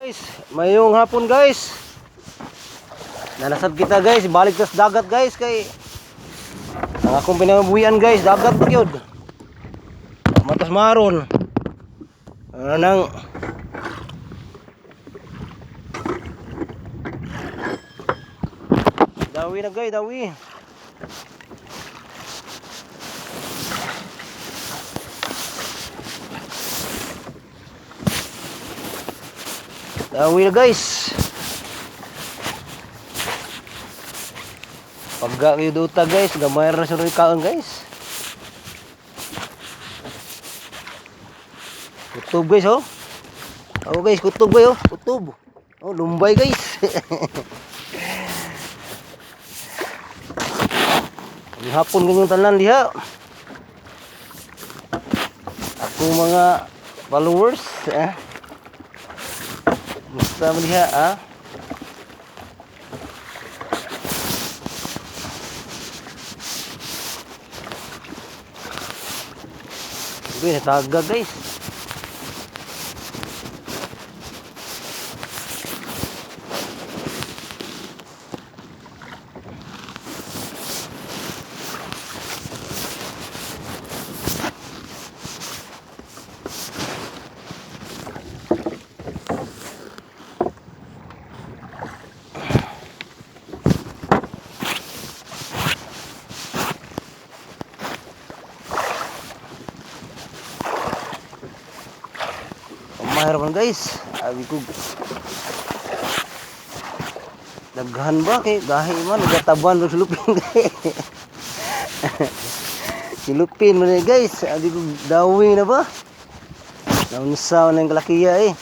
Guys, mayong hapon, guys. Nanasad kita, guys, balik tas dagat, guys, kay ang akong pinangabuhian, guys, dagat pa gyud. Matas maron. Ano nang Dawi na, guys, dawi. Dawi na, guys. Pagka kayo duta, guys, gamay ra sa kaon, guys. Kutob, guys, oh. Oh guys, kutob guys, oh, kutob. Oh, lumbay, guys. Ang hapon ganyong tanan diha. Ako mga followers, eh. Musta mo diha, ah? Uy, nataga, guys. Mahirapan, guys. Abi ko daghan ba kay gahi man nagataban og silupin. Silupin man eh, guys. Abi ko dawi na ba? Naunsa na yung kalakiya eh.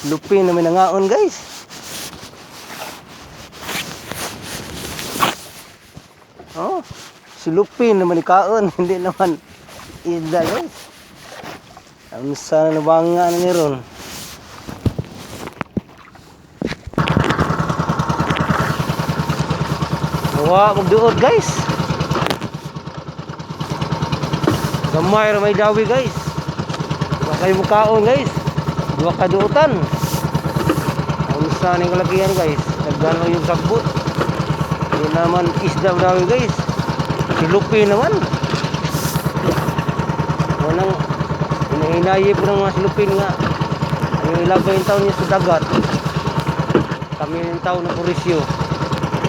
Silupin na may nangaon, guys. Oh, silupin naman ikaon, hindi naman isda, guys. Naunsa na nabanga na ni ron. Wa magduot, guys. Gamay ra may dawi, guys. Wa kayo mukaon, guys. Duha ka duotan. Unsa ning kalakihan, guys? Daghan lang yung sagbot. Hindi naman isda dawi, guys. Silupin naman. Walang hinahinayi po ng mga silupin nga. Ang ilabay yung taon niya sa dagat. Kami yung taon ng purisyo.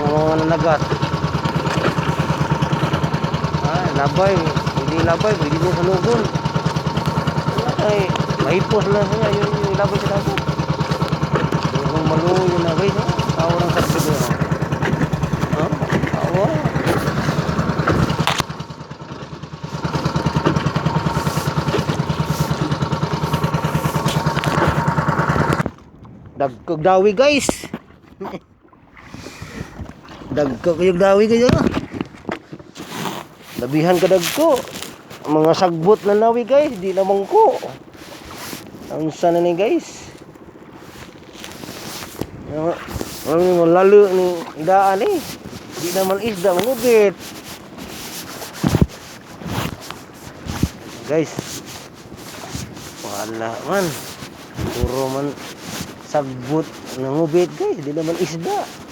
Mga nanagat. Ah, labay. Hindi labay, pwede mo salugon. Wala kay mahipos lang siya yung labay sa dagat. Yung maluyo na, guys, oh. Tao ng sakit yun. Oh. Huh? Awa. Dagkog dawi, guys. Dagkog yung dawi, guys. Oh. Labihan ka dagko. Mga sagbot na nawi, guys, di naman ko. Ang sana ni, guys. Ano lalo ni daan eh. Di naman isda mangubit. Guys. Wala man. Puro man sagbot nangubit, guys, di naman isda.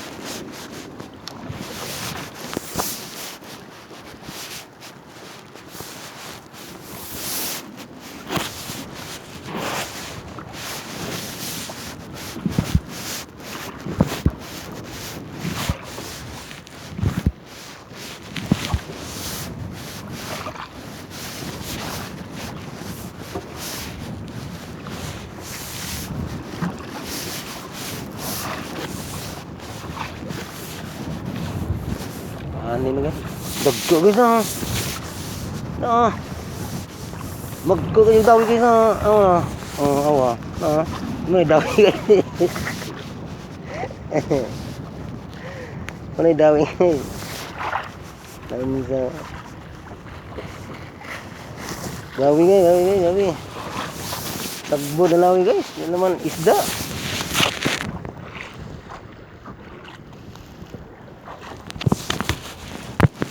Ani na, guys. Dagko, guys, ah. Na. Magko kayo dawi, guys, ah. Ah. Oh, awa. Ah. May dawi, guys. May dawi, guys. Dawi sa Dawi, guys, dawi, guys, dawi. Tagbo na nawi, guys. Yan naman isda.